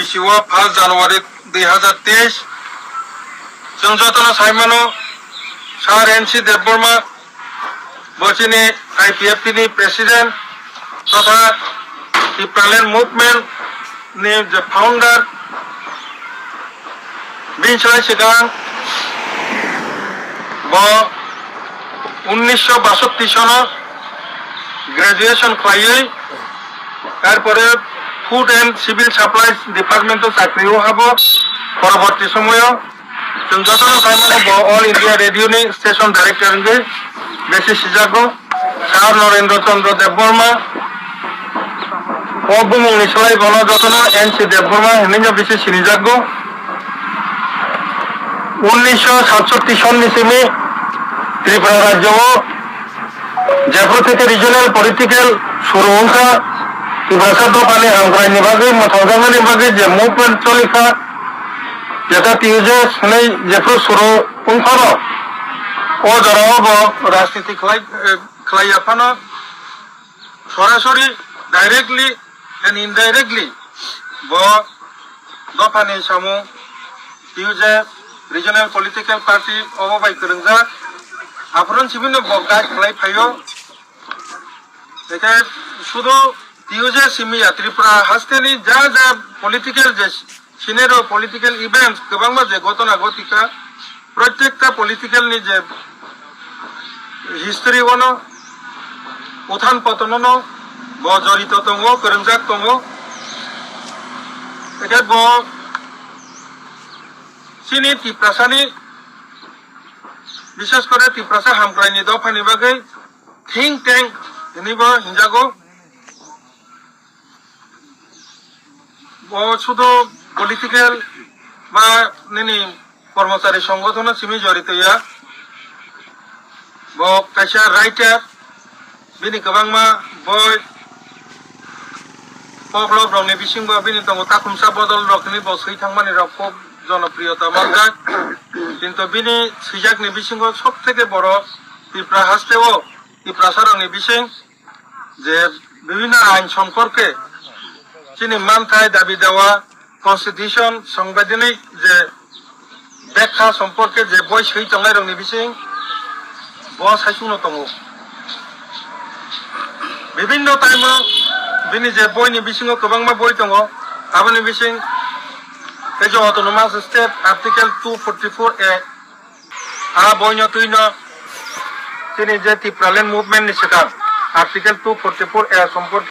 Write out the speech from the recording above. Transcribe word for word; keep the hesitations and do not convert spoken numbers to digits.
Bisio first January dui hazar teis, chwng jotono sai mano, Sir N C Debbarma, bo chini I P F T ni President totha Tipraland Movement ni je founder, bini slai swkang bo unnisho basatti sono graduation khlaiwi, tarpore Food and Civil Supplies Department o chakri o habo. Poroborti somoyo chwng jotono sai mano bo All India Radio ni station director wngwi besi sijago. Sir Narendra Chandra Debbarma, o bumungni slai bono jotono N C Debbarma hinwi no bisi sinijakgo. Unnisho satsotti sonni simi Tripura rajyo o jephru theke regional political suru wngkha, Tiprasa dophani hamkraini bagwi, mwthangjaknani bagwi je movement cholikha, jeta T U J S hinwi jephru suru wngphano, o jorao bo rajniti khlai, eh, khlaiya phano, sorasori, directly and indirectly bo dophani samung T U J Regional Political Party obo bai kwrwngjak. Aphuru simi no bo guide khlai phaio. Eke sudu T U J simi ya, Tripura hasteni ja ja political je scenario, political events kwbangma je ghotona ghotika, protekta political ni je history ono, uthan poton ono bo jorito tongo, kwrwngjak tongo. Eke bo chini Tiprasani, bishes kore Tiprasa hamkraini dophani bagwi think tank hinwi bo hinjago. Bo sudu political ba nini kormochari songothono simi jorito ya. Bo kaisa writer, bini kwbangma boi, koklop rokni bisingo bini tongo takhumsa bodol rokni bo swi thangmani rok khub jonopriyota manjak. Kintu bini swijakni bisingo sob theke borok Tripura hasteo Tiprasa rokni bising je bibhinno ain somporke, chini manthai dabi dawa, constitution, sangbidhanik je bekha somporke je boi swi tongnai rokni bising bo saichungno tongo. Bibhinno time o bini je boini bisingo kwbangma boi tongo, aboni bising tei je autonomous state article two forty four A, a boino twino chini je Tipraland movement ni swkang article two forty four A somporke